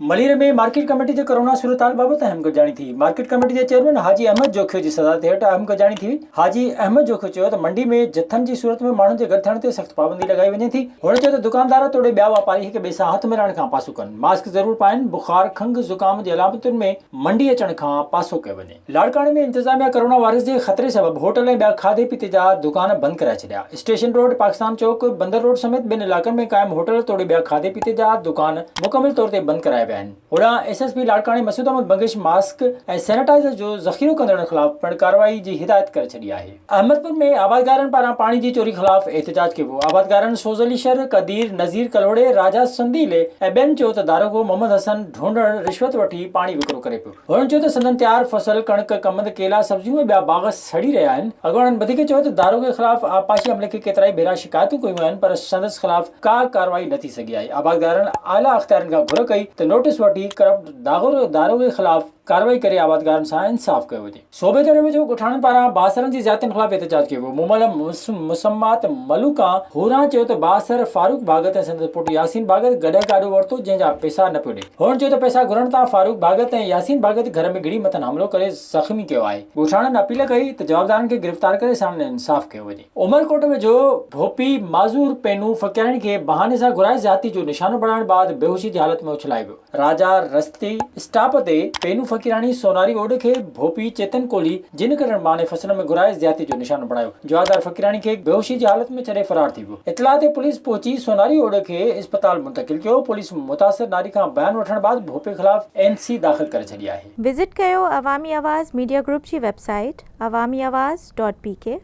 Malir ۾ market committee جي corona صورتحال بابت اهم گڏجاڻي ٿي. مارڪيٽ ڪميٽي جي چيئرمين حاجي احمد جوکيو جي صدارت هيٺ اهم گڏجاڻي ٿي. حاجي احمد جوکيو چيو ته منڊي ۾ جٿن جي صورت ۾ ماڻهن جي گڏ ٿيڻ تي سخت پابندي لڳائي وڃي ٿي. هن چيو ته دڪاندار توڙي ٻيا واپاري هڪ ٻئي سان هٿ ملائڻ کان پاسو ڪن، ماسڪ ضرور پائين، بخار، کنگهه، زڪام جي علامتن ۾ منڊي اچڻ کان پاسو ڪيو وڃي. لاڙڪاڻي ۾ انتظاميا ڪورونا وائرس جي خطري سبب هوٽل ۽ ٻيا کاڌي پيتي جا دڪان بند ڪرائي ڇڏيا. اسٽيشن روڊ، پاڪستان چوڪ، بندر روڊ سميت ٻين علائقن ۾ قائم هوٽل توڙي ٻيا کاڌي پيتي جا دڪان مڪمل طور تي بند ڪرايا ويا آهن. هوڏانهن ايس ايس پي لاڙڪاڻي مسعود احمد بنگش ماسڪ ۽ سينيٽائيزر جو ذخيرو ڪندڙن خلاف پڻ ڪارروائي جي هدايت ڪري ڇڏي آهي. احمدپور ۾ آبادگارن پاران پاڻي جي چوري خلاف احتجاج ڪيو ويو. آبادگارن سوز علي شر، قدير، نذير ڪلهوڙي، راجا سنديلي ۽ ٻين چيو ته داروغو محمد حسن ڍونڍڻ رشوت وٺي پاڻي وڪرو ڪري پيو. هنن چيو ته سندن تيار فصل ڪڻڪ، ڪمند، ڪيلا، سبزيون ۽ ٻيا باغ سڙي رهيا آهن. اڳواڻن وڌيڪ چيو ته داروغي خلاف آبپاشي عملي کي ڪيترائي ڀيرا شڪايتون ڪيون آهن پر سندس خلاف ڪا ڪارروائي نه ٿي سگهي آهي. آبادگارن اعليٰ اختيارين کان گهر ڪئي ته نوٽيس وٺي ڪرپٽ داروغي خلاف ڪارروائي ڪري آبادگارن سان انصاف ڪيو وڃي. صوبي دوري ۾ جو ڳوٺاڻن پاران بااثرن جي زيادتين خلاف احتجاج ڪيو ويو. مومل مسمات ملوڪان هوران چيو ته بااثر فاروق ڀاڳت ۽ سندس پٽ ياسين ڀاڳت گڏهه گاڏو ورتو جنهن جا پئسا نه پيو ڏئي. هنن چيو ته پئسا گهرڻ تان فاروق ڀاڳت ۽ ياسين ڀاڳت گهر ۾ گهڙي مٿن حملو ڪري زخمي ڪيو آهي. ڳوٺاڻن اپيل ڪئي ته جوابدارن کي گرفتار ڪري ساڻن انصاف ڪيو وڃي. عمرڪوٽ ويجهو ڀوپي معذور پينو فقيراڻي کي بهاني سان گهرائي زيادتي جو نشانو بڻائڻ بعد بيهوشي جي حالت ۾ اڇلائي ويو. راجا رستي اسٽاپ تي پينو فقيراڻي سوناري اوڏ کي ڀوپي چيتن ڪولهي جن ڪڍڻ بهاني فصل ۾ گهرائي زيادتي جو نشانو بڻايو. جوابدار فقيراڻي کي بيهوشي جي حالت ۾ ڇڏي فرار ٿي ويو. اطلاع تي پوليس پهچي سوناري اوڏ کي اسپتال منتقل ڪيو. پوليس متاثر ناري کان بيان وٺڻ بعد ڀوپي خلاف اين سي داخل ڪري ڇڏي آهي. وزٽ ڪيو عوامي آواز ميڊيا گروپ جي web site Awami Awaz dot P K.